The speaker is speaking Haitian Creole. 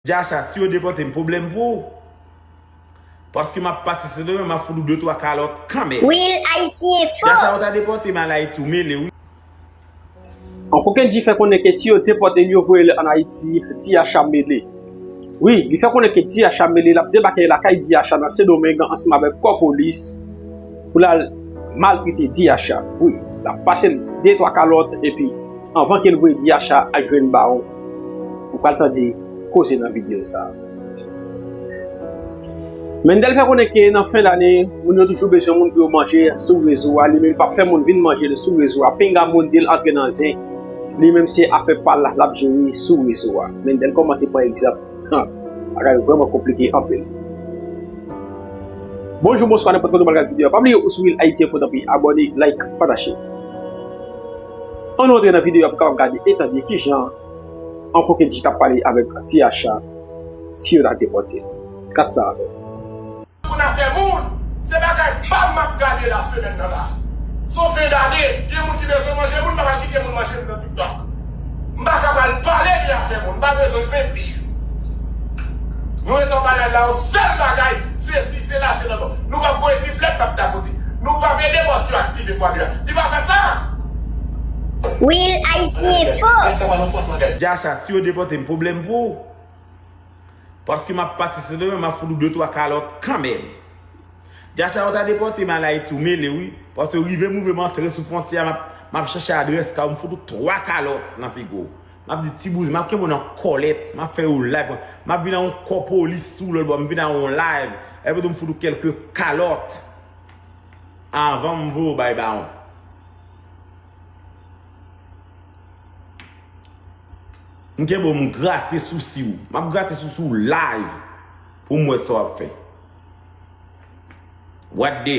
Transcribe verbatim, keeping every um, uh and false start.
Djacha, si yo depòte m, pwoblèm pou ou. Paske m ap pase Sendomeng, m ap fout ou de twa kalòt kanmenm. Will Haïti Info. Djacha, yo ta depòte m al Ayiti, ou mele, wi. An kokenn di fè konnen ke si yo depòte l, yo voye l ann Ayiti, Diacha mele. Wi, li fè konnen ke Diacha mele, l ap debake lakay Diacha nan Sendomeng ansanm avèk kò polis pou l al maltrete Diacha. Wi, l ap pase l de twa kalòt epi anvan ke l voye Diacha al jwenn Bawon. Ou pral tande koze nan videyo sa a. Mendel fè konnen ke nan fen dane, moun yo toujou bezwen moun pou yo manje sou rezo a, li menm li p ap fè moun vin manje l sou rezo a. Pinga moun di l antre nan zen, li menm se afè pa l l ap jere sou rezo a. Mendel kòmanse pran egzanp. Han, bagay yo vrèman konplike anpil. Bonjou, bonswa, nenpòt kote w pral gade videyo a. Pa bliye ou sou Will Haïti Info, tanpri abòne, like, pataje. Ann nou antre nan videyo a pou kapab gade e tande kijan An kokenn di t ap pale avèk Diacha si yo ta depòte l. Gad sa avè m. Pou n afè moun, se bagay pa m m ap gade la semèn nan la. Se yon fen dane, gen moun ki bezwen manje moun, m pa ka kite moun manje m nan TikTok. M pa ka pral pale de afè moun, m pa bezwen ven piv. Nou ret an bagay la, yon sèl bagay, se si, se la, se nan bon. Nou p ap voye tiflèt, n ap tapote. Nou p ap ede bòs yo aktive fwa de a. Li pa fè sans. Will Haïti Info. Diacha, si yo depòte m, pwoblèm pou ou. Paske m ap pase Sendomeng, m ap fout ou de twa kalòt kanmenm. Diacha, yo ta depòte m al Ayiti, ou mele, wi. Paske rive m rive m antre sou fwontyè a, m ap, m ap chèche adrès kay ou, m fout ou twa kalòt nan figi w. M ap di ti bouzen, m ap kenbe w nan kòlèt, m ap fè yo live. M ap vin ak yon kò polis sou lòt bò, m vin ak yon live. Epi tou m fout ou kèlke kalòt. Anvan m voye w bay Bawon. M kenbe w, m grate sousi w. M ap grate sousi w live pou m wè sa w ap fè. What the